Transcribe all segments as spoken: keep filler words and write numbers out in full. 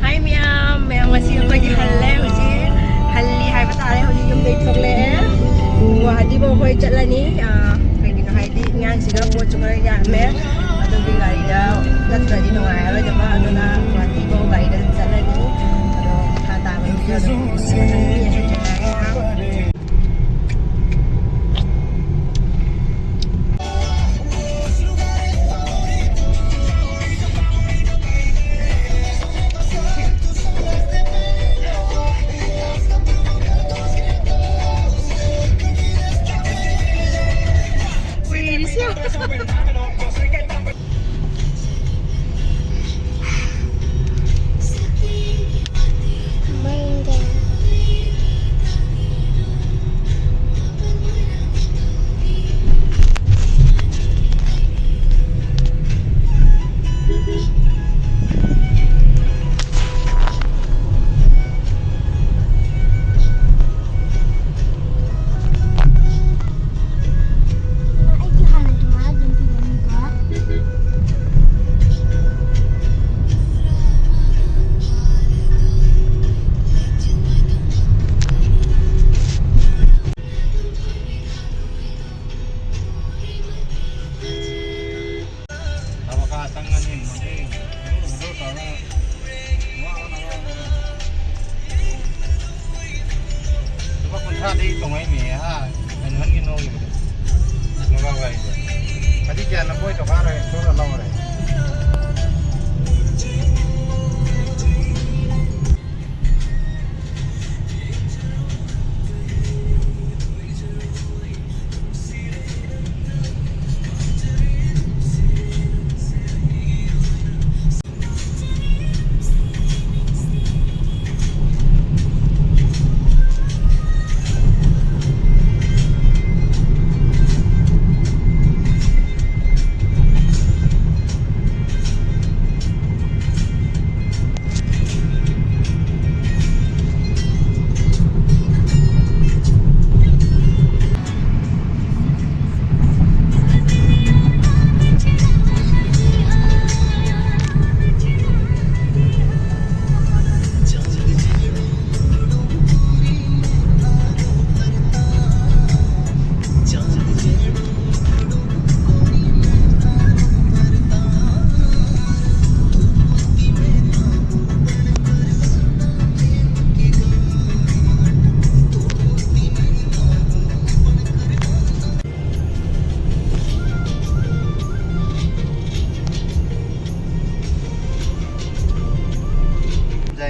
ꯍꯥꯏ ꯃꯌꯥꯝ, ꯃꯌꯥꯝ ꯉꯁꯤ ꯑꯩꯈꯣꯏꯒꯤ ꯍꯜꯂꯦ ꯍꯧꯖꯤꯛ꯫ ꯍꯜꯂꯤ ꯍꯥꯏꯕ ꯇꯥꯔꯦ, ꯍꯧꯖꯤꯛ ꯌꯨꯝꯗꯩ ꯊꯣꯛꯂꯛꯑꯦ꯫ ꯒꯨꯋꯥꯍꯥꯇꯤꯐꯥꯎ ꯑꯩꯈꯣꯏ ꯆꯠꯂꯅꯤ꯫ ꯑꯥ, ꯀꯩꯒꯤꯅꯣ ꯍꯥꯏꯗꯤ ꯑꯉꯥꯡꯁꯤꯒ ꯄꯣꯠꯁꯨ ꯈꯔ ꯌꯥꯝꯃꯦ, ꯑꯗꯨꯒꯤ ꯒꯥꯔꯤꯗ ꯅꯠꯇ꯭ꯔꯗꯤ ꯅꯨꯡꯉꯥꯏꯔꯔꯣꯏꯗꯕ, ꯑꯗꯨꯅ ꯒꯨꯋꯥꯍꯥꯇꯤꯐꯥꯎ ꯒꯥꯔꯤꯗ ꯑꯗꯨꯝ ꯆꯠꯂꯅꯤ꯫ ꯑꯗꯣ ꯃꯈꯥ ꯇꯥꯕ video ꯑꯗꯨꯝ ꯌꯦꯡꯉꯛꯑꯒꯦ꯫ ꯑꯩꯒꯤ ꯍꯥꯟꯅ ꯑꯗꯨꯃꯥꯏꯅ ꯑꯗꯨꯝ ꯄꯤꯔꯝꯃꯤꯀꯣ꯫ ꯂꯨꯄꯥ ꯀꯨꯟꯊ꯭ꯔꯥꯗꯤ ꯇꯣꯡꯉꯛꯏꯅꯦ, ꯑꯥ, ꯀꯩꯅꯣꯍꯟꯒꯤ ꯅꯣꯏꯒꯤꯕꯗꯣ꯫ ꯅꯨꯡꯒꯥꯎ ꯒꯥꯔꯤꯗꯣ꯫ ꯑꯗꯨꯗꯤ ꯀꯌꯥ ꯅꯝꯕꯣꯏ ꯇꯧꯈꯥꯔꯣꯏ, ꯁꯣꯔ ꯂꯧꯔꯦ꯫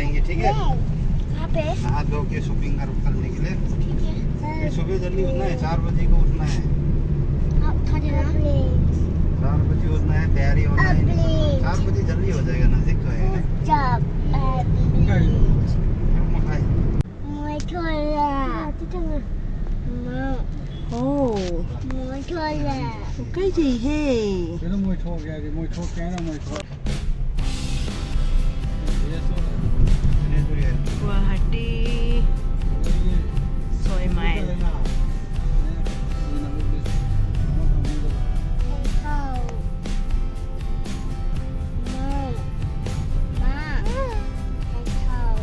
जाएंगे, ठीक है? कहाँ पे? नहा धो के शॉपिंग कर करने के लिए। ठीक है। फिर सुबह जल्दी उठना है, चार बजे को उठना है। आप खा लेना। चार बजे उठना है, तैयारी होना है। Please. चार बजे जल्दी हो जाएगा, नजदीक तो है ना। Good job. रुको, खाए। मैं थोड़ा। माँ, Oh, मैं थोड़ा। okay, Jihae. ये तो मोइठो हो गया, ये मोइठो क्या है ना, मोइठो। Guwahati, Soi Mile. खाओ। माँ, माँ, खाओ।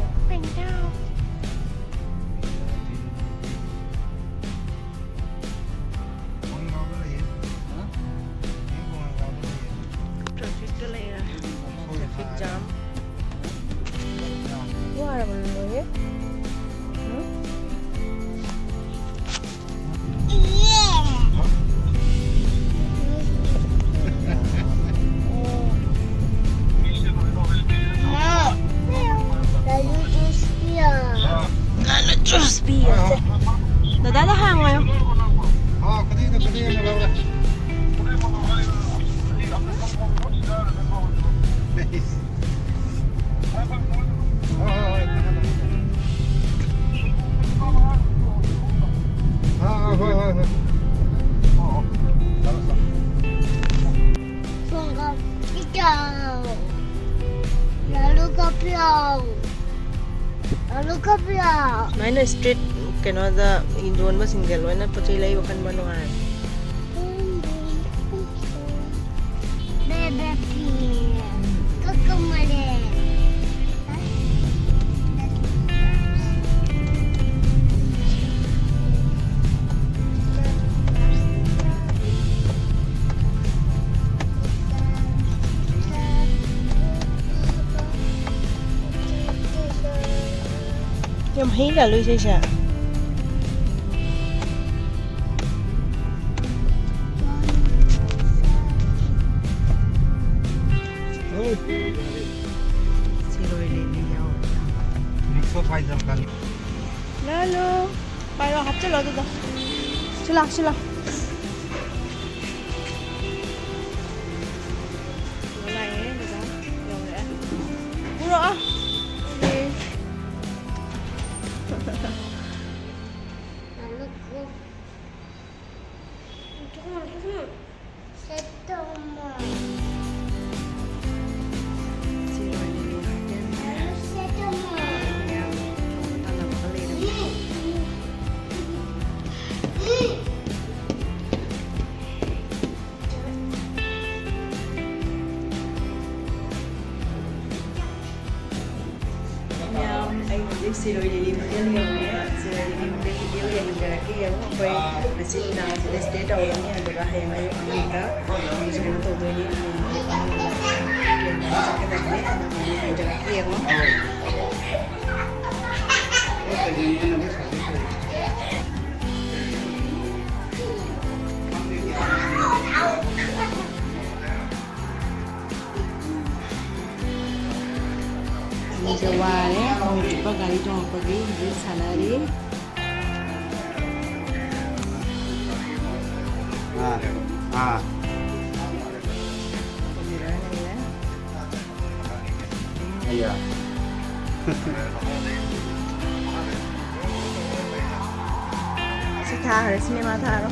Traffic ka lei ra. Traffic jam. Wara ba lo ye? Lalu juice dia. Juice beer. Dada da hang wayo. हाँ, कभी तो कभी ना लग रहा। हाँ, हाँ, हाँ, हाँ, हाँ, हाँ, हाँ। Pungkam hijau. Lalu kopiau. Lalu kopiau. ꯁꯨꯃꯥꯏꯅ street ꯀꯩꯅꯣꯗ ꯌꯣꯟꯕꯁꯤꯡꯁꯦ ꯂꯣꯏꯅ ꯄꯣꯠ ꯆꯩ ꯂꯩꯕ ꯈꯟꯕ ꯅꯨꯡꯉꯥꯏ꯫ Bebe pig. Kokomole. ꯌꯥꯝ ꯍꯩꯅ ꯂꯣꯏꯁꯤꯁꯦ꯫ ꯁꯤꯔꯣꯏ ꯂꯤꯂꯤ ꯌꯥꯎꯋꯦ꯫ ꯂꯥꯂꯨ, ꯄꯥꯏꯔꯣ, ꯍꯥꯞꯆꯤꯜꯂꯣ ꯑꯗꯨꯗ꯫ ꯁꯤꯂꯥ, ꯁꯤꯂꯥ꯫ ꯂꯥꯛꯑꯦ, ꯗꯗꯥ꯫ ꯌꯧꯔꯛꯑꯦ꯫ ꯄꯨꯔꯛꯑꯣ꯫ ꯃꯌꯥꯝ, ꯑꯩ ꯍꯧꯖꯤꯛ ꯁꯤꯔꯣꯏ ꯂꯤꯂꯤ ꯍꯣꯇꯦꯜ ꯌꯧꯔꯦ꯫ ꯁꯤꯔꯣꯏ ꯂꯤꯂꯤ ꯍꯣꯇꯦꯜꯒꯤ ꯚ꯭ꯌꯨ ꯌꯦꯡꯍꯟꯖꯔꯛꯀꯦ꯫ ꯌꯦꯡꯉꯨ, ꯑꯩꯈꯣꯏ ꯉꯁꯤ ꯅꯨꯡꯗꯥꯡ ꯑꯁꯤꯗ ꯁ꯭ꯇꯦ ꯇꯧꯔꯅꯤ, ꯑꯗꯨꯒ ꯍꯌꯦꯡ ꯑꯌꯨꯛ ꯑꯉꯟꯕꯗ ꯑꯃꯨꯛꯁꯨ ꯀꯩꯅꯣ ꯇꯧꯗꯣꯏꯅꯤ, ꯎꯝ, ꯆꯠꯀꯗꯕꯅꯤ꯫ ꯑꯗꯨ ꯌꯦꯡꯍꯟꯖꯔꯛꯀꯦ, ꯌꯦꯡꯉꯣ꯫ ꯑꯩꯁꯦ ꯋꯥꯔꯦ, ꯅꯨꯃꯤꯠ ꯆꯨꯞꯄ ꯒꯥꯔꯤ ꯇꯣꯡꯉꯛꯄꯒꯤ ꯍꯧꯖꯤꯛ ꯁꯥꯟꯅꯔꯤ꯫ ꯑꯥ, ꯑꯥ꯫ ꯀꯦꯃꯦꯔꯥ ꯂꯩꯔꯦ꯫ ꯑꯌꯥ꯫ ꯁꯤ ꯊꯥꯈ꯭ꯔꯦ, ꯁꯤꯅꯦꯃꯥ ꯊꯥꯔꯣ꯫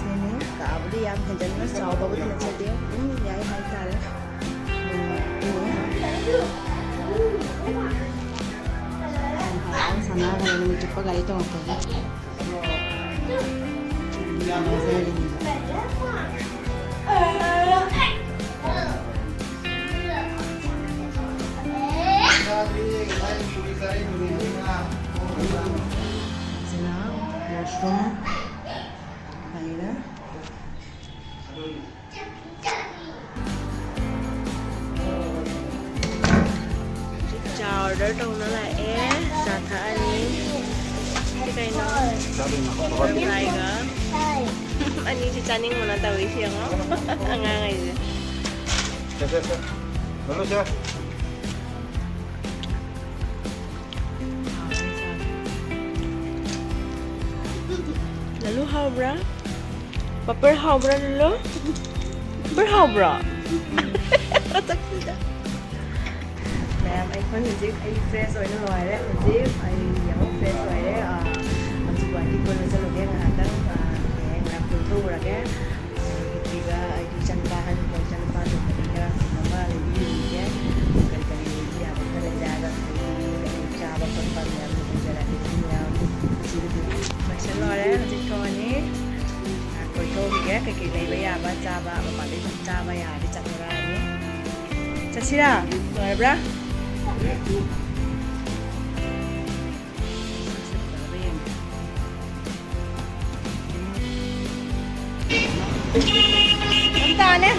ꯁꯤꯅꯤ, ꯀꯥꯕꯨꯗꯤ ꯌꯥꯝ ꯍꯦꯟꯖꯟꯅ ꯆꯥꯎꯕꯕꯨꯗꯤ ꯅꯠꯆꯗꯦ, ꯑꯗꯨꯝ ꯌꯥꯏ ꯍꯥꯏꯇꯥꯔꯦ꯫ ꯎꯝ, ꯎꯝ꯫ ꯌꯥꯝ ꯍꯔꯥꯎ ꯁꯥꯟꯅꯈ꯭ꯔꯦ ꯅꯨꯃꯤꯠ ꯆꯨꯞꯄ ꯒꯥꯔꯤ ꯇꯣꯡꯉꯛꯄꯒꯤ꯫ ꯁꯤꯅ washroom ꯂꯩꯔꯦ꯫ ꯆꯥ order ꯇꯧꯅ ꯂꯥꯛꯑꯦ꯫ ꯆꯥ ꯊꯛꯑꯅꯤ꯫ ꯁꯤ ꯀꯩꯅꯣ? ꯆꯥꯗꯣꯏꯅꯣ? ꯆꯥꯏꯒ꯫ ꯑꯅꯤꯁꯤ ꯆꯥꯅꯤꯡꯕꯅ ꯇꯧꯔꯤꯁꯤ ꯌꯦꯡꯉꯣ꯫ ꯑꯉꯥꯡꯈꯩꯁꯦ꯫ ꯁꯦ, ꯁꯦ, ꯁꯦ꯫ ꯂꯣꯏꯅ ꯁꯦ꯫ ꯍꯥꯎꯕ꯭ꯔꯥ? ꯄꯥꯄꯔ ꯍꯥꯎꯕ꯭ꯔꯥ, ꯂꯨꯂꯨ? ꯄꯥꯄꯔ ꯍꯥꯎꯕ꯭ꯔꯥ? ꯃꯌꯥꯝ, ꯑꯩꯈꯣꯏ ꯍꯧꯖꯤꯛ, ꯑꯩ ꯐ꯭ꯔꯦꯁ ꯑꯣꯏꯅ ꯂꯣꯏꯔꯦ꯫ ꯍꯧꯖꯤꯛ ꯑꯩ ꯌꯥꯍꯧ ꯐ꯭ꯔꯦꯁ ꯑꯣꯏꯔꯦ꯫ ꯑꯥ, ꯍꯧꯖꯤꯛ ꯋꯥꯀꯤꯡ ꯀꯣꯏꯕ ꯆꯠꯂꯨꯒꯦ ꯉꯥꯏꯍꯥꯛꯇꯪ꯫ ꯑꯥ, ꯍꯌꯦꯡ ꯉꯥꯏꯍꯥꯛ ꯀꯣꯏꯊꯣꯛꯎꯔꯒꯦ꯫ ꯑꯗꯨꯒ ꯑꯩꯒꯤ ꯏꯆꯥꯅꯨꯄꯥ ꯑꯍꯟ, ꯏꯆꯥꯅꯨꯄꯥ ꯑꯇꯣꯝꯕꯗꯨꯒ ꯃꯃꯥ ꯂꯩꯕꯤꯔꯤꯒꯦ꯫ ꯀꯔꯤ ꯀꯔꯤ ꯂꯩꯕ ꯌꯥꯕ ꯈꯔ ꯂꯩꯔꯛꯑꯒ ꯑꯗꯒꯤ ꯆꯥꯕ ꯈꯣꯠꯄ ꯃꯌꯥꯝ ꯂꯩꯖꯔꯛꯑꯒꯦ꯫ ꯁꯤ ꯃꯌꯥꯝ ꯂꯣꯏꯁꯜꯂꯣꯏꯔꯦ꯫ ꯍꯧꯖꯤꯛ ꯊꯣꯛꯑꯅꯤ꯫ ꯉꯥꯏꯍꯥꯛ ꯀꯣꯏꯊꯣꯛꯎꯈꯤꯒꯦ꯫ ꯀꯩꯀꯩ ꯂꯩꯕ ꯌꯥꯕ ꯆꯥꯕ, ꯃꯄꯥꯟꯗꯩ ꯁꯨꯝ ꯆꯥꯕ ꯌꯥꯔꯗꯤ ꯆꯥꯊꯣꯔꯛꯑꯅꯤ꯫ ꯆꯠꯁꯤꯔꯥ? ꯂꯣꯏꯔꯕ꯭ꯔꯥ? ꯌꯥꯝ ꯇꯥꯅꯦ꯫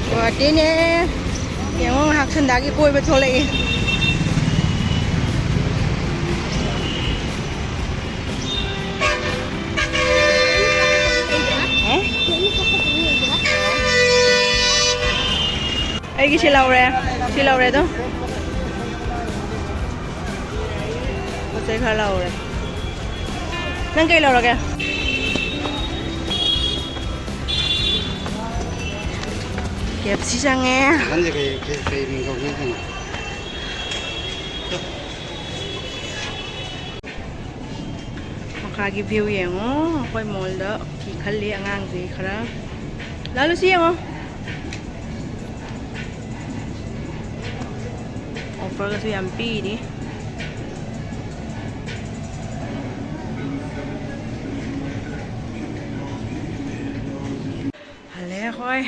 ꯒꯨꯍꯥꯇꯤꯅꯦ꯫ ꯌꯦꯡꯉꯣ, ꯉꯥꯏꯍꯥꯛ ꯁꯟꯗꯥꯒꯤ ꯀꯣꯏꯕ ꯊꯣꯛꯂꯛꯏ꯫ ꯑꯩꯒꯤ ꯁꯤ ꯂꯧꯔꯦ, ꯁꯤ ꯂꯧꯔꯦ ꯑꯗꯣ꯫ ꯄꯣꯠ ꯆꯩ ꯈꯔ ꯂꯧꯔꯦ꯫ ꯅꯪ ꯀꯩ ꯂꯧꯔꯒꯦ? ꯀꯦ ꯑꯦꯐ ꯁꯤ ꯆꯪꯉꯦ꯫ ꯅꯪꯁꯦ ꯀꯩ, ꯀꯩ, ꯀꯩ ꯃꯤꯡ ꯀꯧꯒꯦ ꯀꯩꯅꯣ? ꯃꯈꯥꯒꯤ ꯚ꯭ꯌꯨ ꯌꯦꯡꯉꯣ꯫ ꯑꯩꯈꯣꯏ ꯃꯣꯜꯗ ꯐꯤ ꯈꯜꯂꯤ ꯑꯉꯥꯡꯁꯤ ꯈꯔ꯫ ꯂꯥꯂꯨ, ꯁꯤ ꯌꯦꯡꯉꯣ꯫ ꯑꯣꯐꯔꯒꯁꯨ ꯌꯥꯝ ꯄꯤꯔꯤ꯫ ꯍꯜꯂꯦ ꯑꯩꯈꯣꯏ꯫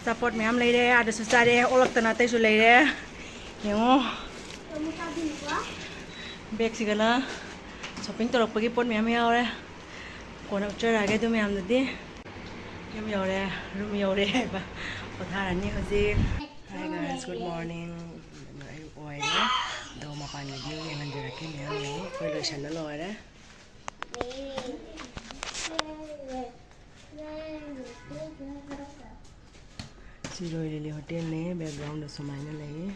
ꯑꯆꯥꯄꯣꯠ ꯃꯌꯥꯝ ꯂꯩꯔꯦ, ꯑꯥꯗꯁꯨ ꯆꯥꯔꯦ, ꯑꯣꯜꯂꯛꯇꯅ ꯑꯇꯩꯁꯨ ꯂꯩꯔꯦ꯫ ꯌꯦꯡꯉꯣ꯫ ꯕꯦꯒꯁꯤꯒꯅ ꯁꯣꯞꯄꯤꯡ ꯇꯧꯔꯛꯄꯒꯤ ꯄꯣꯠ ꯃꯌꯥꯝ ꯌꯥꯎꯔꯦ꯫ ꯀꯣꯟꯅ ꯎꯠꯆꯔꯛꯑꯒꯦ ꯑꯗꯨ ꯃꯌꯥꯝꯗꯨꯗꯤ꯫ ꯌꯨꯝ ꯌꯧꯔꯦ, ꯔꯨꯝ ꯌꯧꯔꯦ ꯍꯥꯏꯕ꯫ ꯄꯣꯊꯥꯔꯅꯤ ꯍꯧꯖꯤꯛ꯫ Hi guys, good morning. ꯑꯌꯨꯛ ꯑꯣꯏꯔꯦ꯫ ꯑꯗꯣ ꯃꯄꯥꯟꯒꯤ view ꯌꯦꯡꯍꯟꯖꯔꯛꯀꯦ ꯃꯌꯥꯝ ꯌꯦꯡꯉꯣ꯫ ꯑꯩꯈꯣꯏ ꯂꯣꯏꯁꯟꯕ ꯂꯣꯏꯔꯦ꯫ ꯁꯤ ꯔꯣꯏ ꯂꯤꯂꯤ ꯍꯣꯇꯦꯜꯅꯦ, background ꯁꯨꯃꯥꯏꯅ ꯂꯩꯌꯦ꯫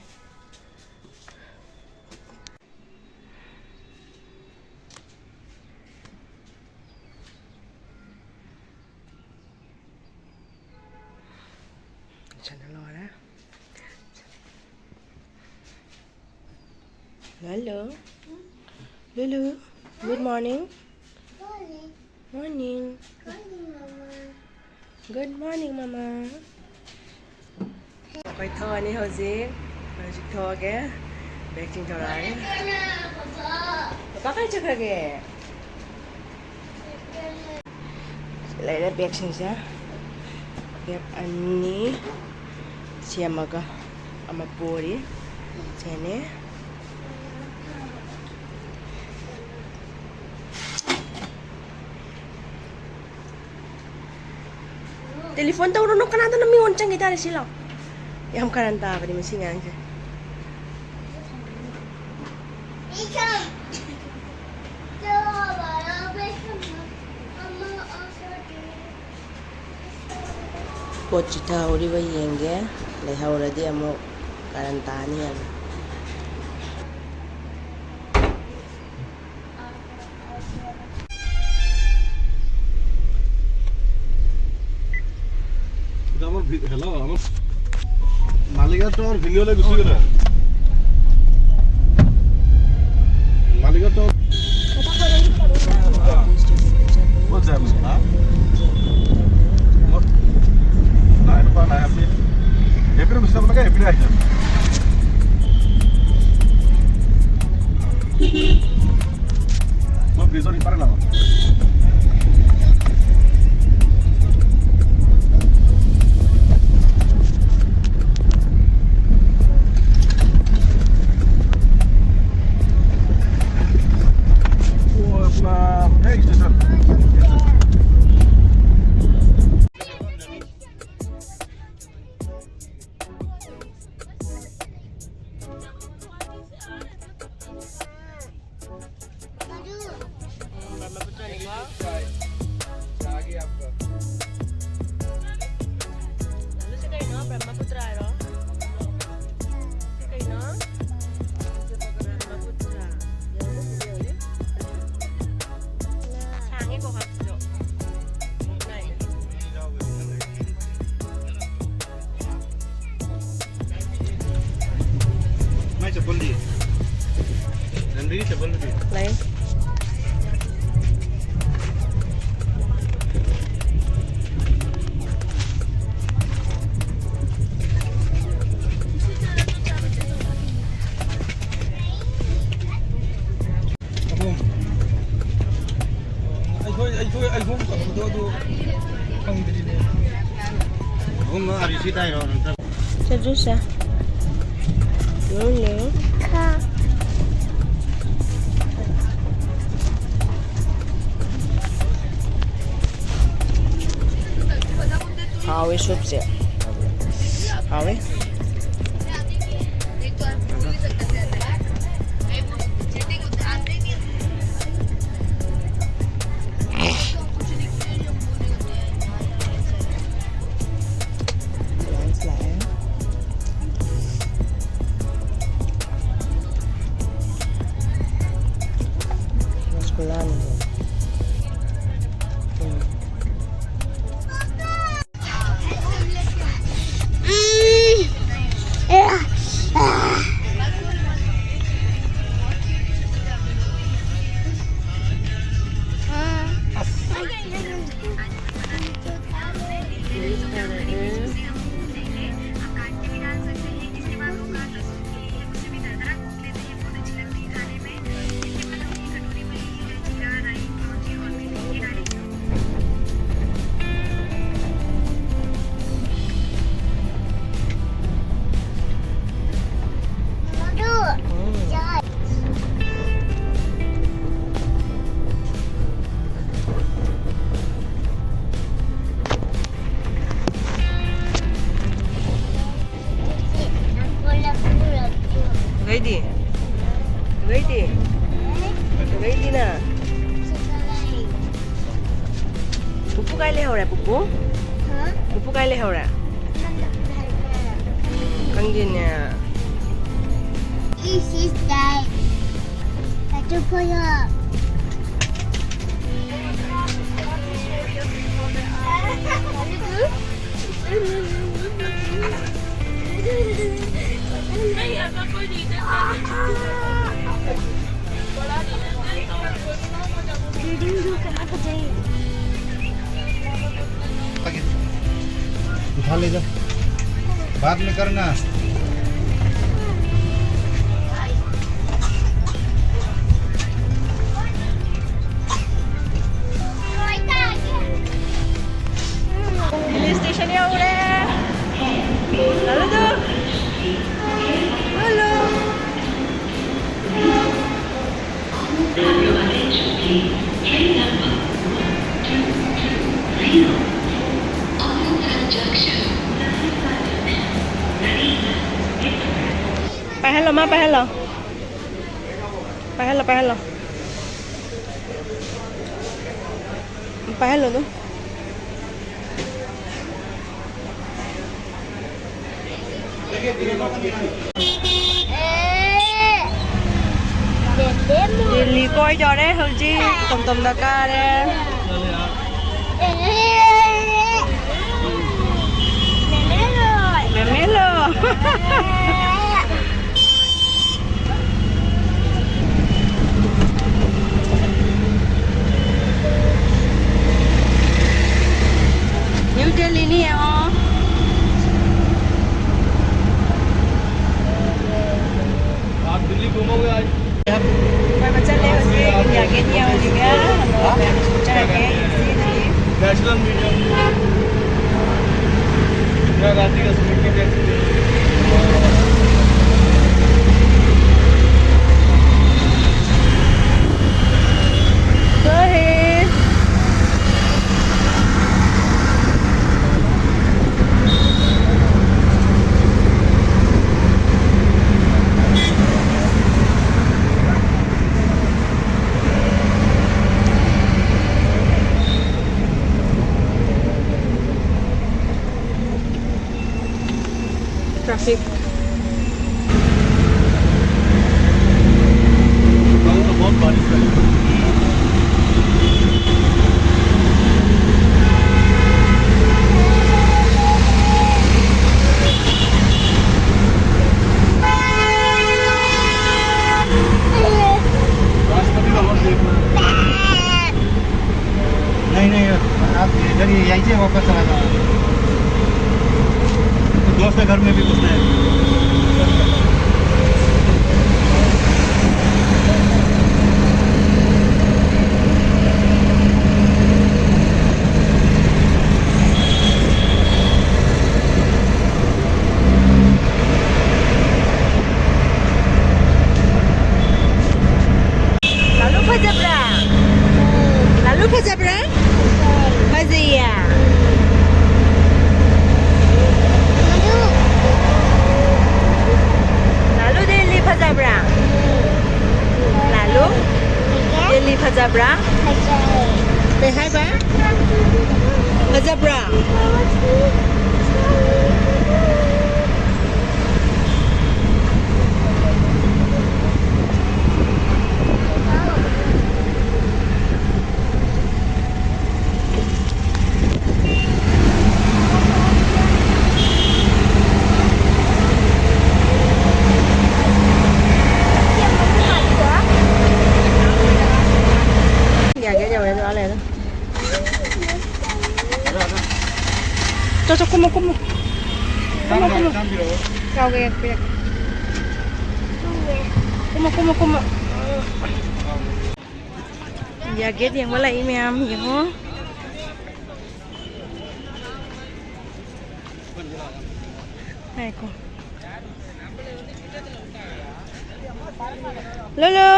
Hello. Lulu. Good morning. Morning. Morning. Morning, Mama. Good morning, Mama. ꯑꯩꯈꯣꯏ ꯊꯣꯛꯑꯅꯤ ꯍꯧꯖꯤꯛ꯫ ꯍꯧꯖꯤꯛ ꯊꯣꯛꯑꯒꯦ꯫ ꯕꯦꯒꯁꯤꯡ ꯊꯣꯔꯛꯑꯅꯤ꯫ ꯄꯄꯥ ꯀꯥꯏ ꯆꯠꯈ꯭ꯔꯒꯦ? ꯂꯩꯔꯦ ꯕꯦꯒꯁꯤꯡꯁꯦ꯫ ꯕꯦꯒ ꯑꯅꯤ ꯁꯦꯝꯃꯒ ꯑꯃ ꯄꯣꯔꯤ꯫ ꯁꯦꯝꯃꯦ꯫ ꯇꯦꯂꯤꯐꯣꯟ ꯇꯧꯔꯨꯅꯨ, ꯀꯅꯥꯗꯅꯣ ꯃꯤꯉꯣꯟ ꯆꯪꯈꯤ ꯇꯥꯔꯦ, ꯁꯤ ꯂꯥꯎ꯫ ꯌꯥꯝ ꯀꯔꯟ ꯇꯥꯕꯅꯤ ꯃꯁꯤ ꯑꯉꯥꯡꯁꯦ꯫ ꯄꯣꯠ ꯆꯤꯊꯍꯧꯔꯤꯕ ꯌꯦꯡꯒꯦ, ꯂꯩꯍꯧꯔꯗꯤ ꯑꯃꯨꯛ ꯀꯔꯟ ꯇꯥꯅꯤ ꯍꯥꯏꯕ꯫ এটা আমার ভি-, হ্যালো, আমার মালিগাঁও টাউন ভিনিয়লৈ গুচি গ'লে। মালিগাঁও টাউন। ক'ত যায় আপুনি? হা? ক'ত? নাই, এনেকুৱা নাই, আপুনি এইপিনে গুচি যাব লাগে, এইপিনে আহি যাওক। মই ব্ৰিজৰ ইপাৰে নামো। Ano si Kaino? Brahmaputra, no? Si Kaino? Brahmaputra. Sange ko hapjo. Mai chappal diye. ꯂꯩ꯫ ꯑꯍꯨꯝ꯫ ꯑꯩꯈꯣꯏ, ꯑꯩꯈꯣꯏ, ꯑꯩꯈꯣꯏ ꯇꯧꯕꯗꯣ ꯑꯗꯨ ꯐꯪꯗ꯭ꯔꯤꯅꯦ꯫ ꯑꯍꯨꯝ ꯑꯔꯤꯁꯤ ꯇꯥꯏꯔꯣ ꯅꯠꯇ꯭ꯔ? ꯆꯠꯂꯨꯁꯦ꯫ ꯂꯣꯏꯔꯦ꯫ ꯍꯥꯎꯋꯦ ꯁꯨꯞꯁꯦ꯫ ꯍꯥꯎꯋꯦ꯫ ꯂꯥꯛꯑꯦ꯫ ꯔꯁꯒꯨꯜꯂꯥꯅꯤꯀꯣ꯫ ꯎꯝ꯫ ꯑꯗꯩꯗꯤ? ꯑꯗꯩꯗꯤ? ꯑꯗꯩꯗꯤꯅ? ꯄꯨꯄꯨ ꯀꯥꯏ ꯂꯩꯍꯧꯔꯦ, ꯄꯨꯄꯨ? ꯄꯨꯄꯨ ꯀꯥꯏ ꯂꯩꯍꯧꯔꯦ? ꯈꯪꯗꯦꯅꯦ꯫ उठा ले जा, बाद में करना। हिल स्टेशन या हो रहा है। हेलो दो। Hello. Pahalo, ma, pahalo. Pahalo, pahalo. Pahalo, no? Delhi ꯀꯣꯏꯗꯧꯔꯦ ꯍꯧꯖꯤꯛ, ꯇꯣꯝ ꯇꯣꯝꯗ ꯀꯥꯔꯦ꯫ ꯃꯦꯃꯦꯂꯣ꯫ ꯅ꯭ꯌꯨ ꯗꯦꯜꯂꯤꯅꯤ ꯌꯦꯡꯉꯣ꯫ आप दिल्ली घूमोगे आज? ꯀꯣꯏꯕ ꯆꯠꯂꯦ ꯍꯧꯖꯤꯛ, ꯏꯟꯗꯤꯌꯥ ꯒꯦꯠ ꯌꯧꯔꯤꯒ꯫ ꯆꯠꯂꯒꯦ ꯁꯤꯗꯗꯤ꯫ National Museum. इंदिरा गांधी का स्मृति देख। ट्रैफिक। बहुत बारिश है। यहीं से वापस चला जाओ। तो दोस्त के घर में भी घुसना है। ꯂꯥꯂꯨ ꯐꯖꯕ꯭ꯔꯥ? ꯂꯥꯂꯨ ꯐꯖꯕ꯭ꯔꯥ? ꯐꯖꯩꯌꯦ꯫ ꯂꯥꯂꯨ ꯗꯦꯜꯂꯤ ꯐꯖꯕ꯭ꯔꯥ? ꯂꯥꯂꯨ ꯗꯦꯜꯂꯤ ꯐꯖꯕ꯭ꯔꯥ? ꯀꯩ ꯍꯥꯏꯕ? ꯐꯖꯕ꯭ꯔꯥ? ꯌꯥꯒꯦ ꯌꯧꯔꯦ, ꯑꯗꯨ ꯑꯥ ꯂꯩꯔꯦ꯫ ꯆꯣ, ꯆꯣ, ꯀꯨꯝꯃꯣ, ꯀꯨꯝꯃꯣ꯫ ꯀꯨꯝꯃꯣ, ꯀꯨꯝꯃꯣ꯫ ꯌꯥꯎꯒꯦ, ꯌꯥꯎꯒꯦ, ꯄꯤꯔꯛꯀꯦ꯫ ꯀꯨꯝꯃꯣ, ꯀꯨꯝꯃꯣ, ꯀꯨꯝꯃꯣ꯫ ꯏꯟꯗꯤꯌꯥ ꯒꯦꯠ ꯌꯦꯡꯕ ꯂꯥꯛꯏ ꯃꯌꯥꯝ, ꯌꯦꯡꯉꯣ꯫ ꯉꯥꯏꯈꯣ꯫ ꯂꯨꯂꯨ꯫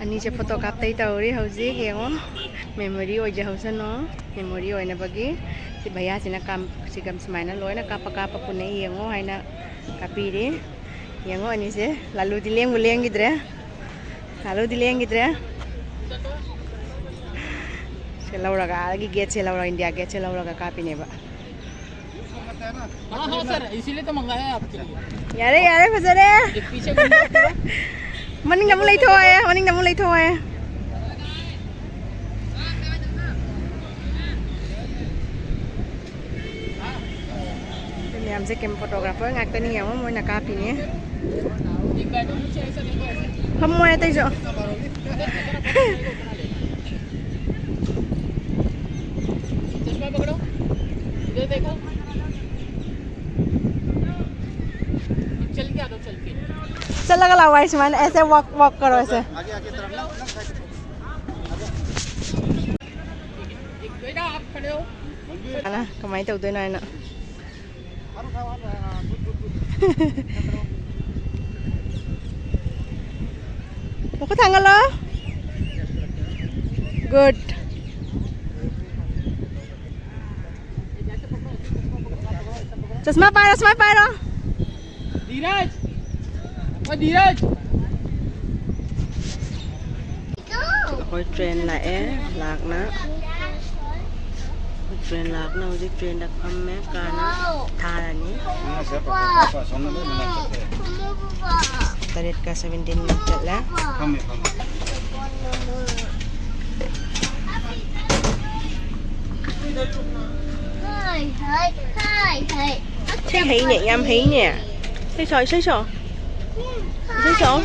ꯑꯅꯤꯁꯦ ꯐꯣꯇꯣ ꯀꯥꯞꯇꯩ ꯇꯧꯔꯤ ꯍꯧꯖꯤꯛ, ꯌꯦꯡꯉꯣ꯫ ꯃꯦꯃꯣꯔꯤ ꯑꯣꯏꯖꯍꯧꯁꯅꯨ꯫ ꯃꯦꯃꯣꯔꯤ ꯑꯣꯏꯅꯕꯒꯤ ꯁꯤ ꯚꯩꯌꯥꯁꯤꯅ ꯀꯥꯝ-, ꯁꯤꯒ ꯁꯨꯃꯥꯏꯅ ꯂꯣꯏꯅ ꯀꯥꯞꯄ ꯀꯥꯞꯄ ꯄꯨꯟꯅ ꯌꯦꯡꯉꯣ ꯍꯥꯏꯅ ꯀꯥꯞꯄꯤꯔꯤ꯫ ꯌꯦꯡꯉꯣ ꯑꯅꯤꯁꯦ, ꯂꯥꯂꯨꯗꯤ ꯂꯦꯡꯕꯨ ꯂꯦꯡꯈꯤꯗ꯭ꯔꯦ꯫ ꯂꯥꯂꯨꯗꯤ ꯂꯦꯡꯈꯤꯗ꯭ꯔꯦ꯫ ꯁꯦ ꯂꯧꯔꯒ, ꯑꯥꯗꯒꯤ ꯒꯦꯠꯁꯦ ꯂꯧꯔꯒ, ꯏꯟꯗꯤꯌꯥ ꯒꯦꯠꯁꯦ ꯂꯧꯔꯒ ꯀꯥꯞꯄꯤꯅꯦꯕ꯫ हाँ, हाँ, सर, इसीलिए तो मंगाया है आपके लिए। ꯌꯥꯔꯦ, ꯌꯥꯔꯦ, ꯐꯖꯔꯦ꯫ ये पीछे घूम के आओ। ꯃꯅꯤꯡꯗ ꯑꯃꯨꯛ ꯂꯩꯊꯣꯛꯑꯦ, ꯃꯅꯤꯡꯗ ꯑꯃꯨꯛ ꯂꯩꯊꯣꯛꯑꯦ꯫ ꯌꯥꯝꯁꯦ ꯀꯦꯝ ꯐꯣꯇꯣꯒ꯭ꯔꯥꯐꯔ ꯉꯥꯛꯇꯅꯤ, ꯌꯦꯡꯉꯣ ꯃꯣꯏꯅ ꯀꯥꯞꯄꯤꯅꯦ꯫ ꯐꯝꯃꯣꯏ ꯑꯇꯩꯁꯨ꯫ चश्मा पकड़ो, इधर देखो। चल के आ दो, चल के। चला गला हुआ आयुष्मान, ऐसे वॉक, वॉक करो ऐसे। बेटा, आप खड़े हो। ꯑꯅ ꯀꯃꯥꯏꯅ ꯇꯧꯗꯣꯏꯅꯣ ꯍꯥꯏꯅ꯫ ꯃꯈꯨꯠ ꯊꯥꯡꯒꯠꯂꯣ꯫ Good. ꯆꯁꯃꯥ ꯄꯥꯏꯔꯣ, ꯁꯨꯃꯥꯏ ꯄꯥꯏꯔꯣ꯫ धीरज, ओ धीरज। ꯑꯩꯈꯣꯏ ꯇ꯭ꯔꯦꯟ ꯂꯥꯛꯑꯦ, ꯂꯥꯛꯅ꯫ ꯇ꯭ꯔꯦꯟ ꯂꯥꯛꯅ ꯍꯧꯖꯤꯛ ꯇ꯭ꯔꯦꯟꯗ ꯐꯝꯃꯦ, ꯀꯥꯅ ꯊꯥꯔꯅꯤ꯫ ꯇꯔꯦꯠꯀ ꯁꯚꯦꯟꯇꯤꯟ ꯆꯠꯂꯦ꯫ ꯏꯁꯩ ꯍꯩꯅꯦ, ꯌꯥꯝ ꯍꯩꯅꯦ꯫ ꯏꯁꯩ ꯁꯛꯑꯣ, ꯏꯁꯩ ꯁꯛꯑꯣ꯫ ꯏꯁꯩ ꯁꯛꯑꯣ꯫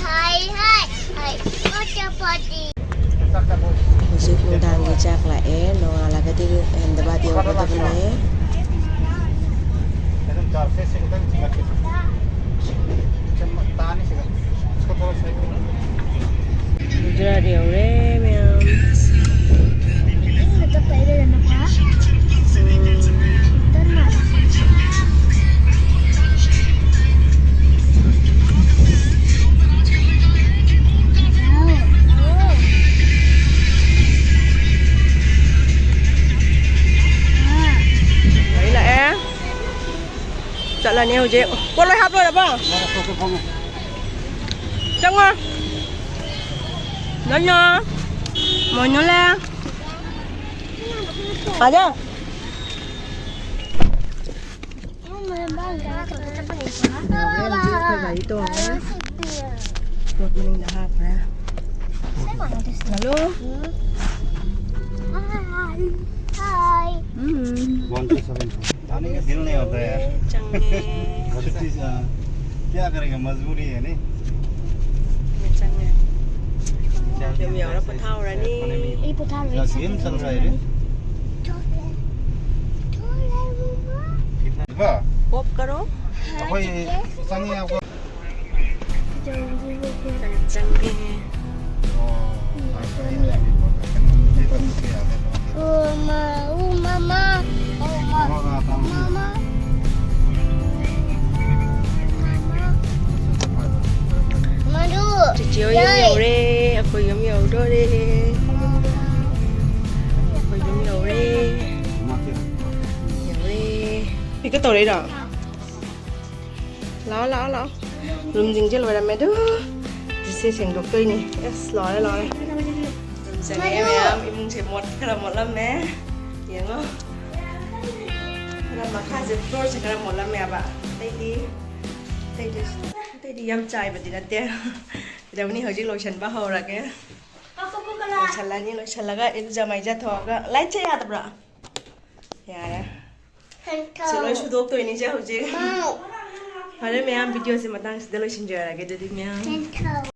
ꯍꯧꯖꯤꯛ ꯅꯨꯡꯗꯥꯡꯒꯤ ꯆꯥꯛ ꯂꯥꯛꯑꯦ, ꯅꯣꯡꯉꯥꯜꯂꯒꯗꯤ ꯑꯍꯃꯦꯗꯕꯥꯗ ꯌꯧꯒꯗꯕꯅꯦ꯫ ꯒꯨꯖꯔꯥꯠ ꯌꯧꯔꯦ ꯃꯌꯥꯝ꯫ ꯒꯥꯔꯤ ꯂꯥꯛꯑꯦ꯫ ꯆꯠꯂꯅꯤ ꯍꯧꯖꯤꯛ꯫ ꯄꯣꯠ ꯂꯣꯏ ꯍꯥꯞ ꯂꯣꯏꯔꯕꯣ? ꯆꯪꯉꯣ꯫ ꯂꯣꯏꯅ꯫ ꯃꯣꯏꯅ ꯂꯩ꯫ ꯑꯗꯣ꯫ ꯌꯧꯔꯦ, ꯍꯧꯖꯤꯛ ꯑꯩꯈꯣꯏ ꯒꯥꯔꯤ ꯇꯣꯡꯉꯦ꯫ ꯄꯣꯠ ꯃꯅꯤꯡꯗ ꯍꯥꯞꯈ꯭ꯔꯦ꯫ ꯍꯜꯂꯣ꯫ ꯎꯝ꯫ One two seven. नहीं, दिल नहीं होता यार। ꯆꯪꯉꯦ꯫ छुट्टी से, हाँ। क्या करेगा, मजबूरी है नहीं। ꯆꯪꯉꯦ꯫ ꯌꯨꯝ ꯌꯧꯔ ꯄꯣꯊꯥꯍꯧꯔꯅꯤ꯫ ꯑꯩ ꯄꯣꯊꯥꯔꯣꯏ꯫ क्या गेम चल रहा है रे। वाह। ꯑꯣꯞ ꯀꯔꯣ꯫ कोई संग है आपको। ꯆꯪꯉꯦ꯫ ꯎꯃ ꯎꯃꯃ ꯎꯃꯃ ꯎꯃꯃ ꯃꯗꯨ꯫ ꯆꯤꯆꯦ ꯍꯣꯏ ꯌꯨꯝ ꯌꯧꯔꯦ꯫ ꯑꯩꯈꯣꯏ ꯌꯨꯝ ꯌꯧꯗꯣꯔꯦ꯫ ꯑꯩꯈꯣꯏ ꯌꯨꯝ ꯌꯧꯔꯦ꯫ ꯌꯧꯔꯦ꯫ ꯄꯤꯛꯀ ꯇꯧꯔꯛꯏꯔꯣ? ꯂꯥꯛꯑꯣ, ꯂꯥꯛꯑꯣ, ꯂꯥꯛꯑꯣ꯫ ꯔꯨꯝꯁꯤꯡꯁꯦ ꯂꯣꯏꯔꯝꯃꯦ ꯑꯗꯨ꯫ ꯁꯤꯁꯦ ꯁꯦꯡꯗꯣꯛꯇꯣꯏꯅꯤ꯫ ꯑꯁ, ꯂꯣꯏꯔꯦ, ꯂꯣꯏꯔꯦ꯫ ꯔꯨꯝ ꯆꯪꯉꯛꯑꯦ ꯃꯌꯥꯝ꯫ ꯏꯃꯨꯡꯁꯦ ꯃꯣꯠ ꯈꯔ ꯃꯣꯠꯂꯝꯃꯦ꯫ ꯌꯦꯡꯉꯣ꯫ ꯈꯔ ꯃꯈꯥꯁꯦ, floorꯁꯦ ꯈꯔ ꯃꯣꯠꯂꯝꯃꯦꯕ꯫ ꯑꯇꯩꯗꯤ, ꯑꯇꯩꯗꯤ, ꯑꯇꯩꯗꯤ ꯌꯥꯝ ꯆꯥꯏꯕꯗꯤ ꯅꯠꯇꯦ꯫ ꯀꯩꯗꯧꯅꯤ, ꯍꯧꯖꯤꯛ ꯂꯣꯏꯁꯟꯕ ꯍꯧꯔꯒꯦ꯫ ꯂꯣꯏꯁꯜꯂꯅꯤ, ꯂꯣꯏꯁꯜꯂꯒ ꯏꯔꯨꯖ ꯃꯥꯏꯖꯊꯣꯛꯑꯒ, ꯂꯥꯏꯠꯁꯦ ꯌꯥꯗꯕ꯭ꯔꯥ? ꯌꯥꯔꯦ꯫ ꯁꯤ ꯂꯣꯏ ꯁꯨꯗꯣꯛꯇꯣꯏꯅꯤꯁꯦ ꯍꯧꯖꯤꯛ꯫ ꯐꯔꯦ ꯃꯌꯥꯝ, videoꯁꯦ ꯃꯇꯥꯡꯁꯤꯗ ꯂꯣꯏꯁꯤꯟꯖꯔꯒꯦ ꯑꯗꯨꯗꯤ ꯃꯌꯥꯝ꯫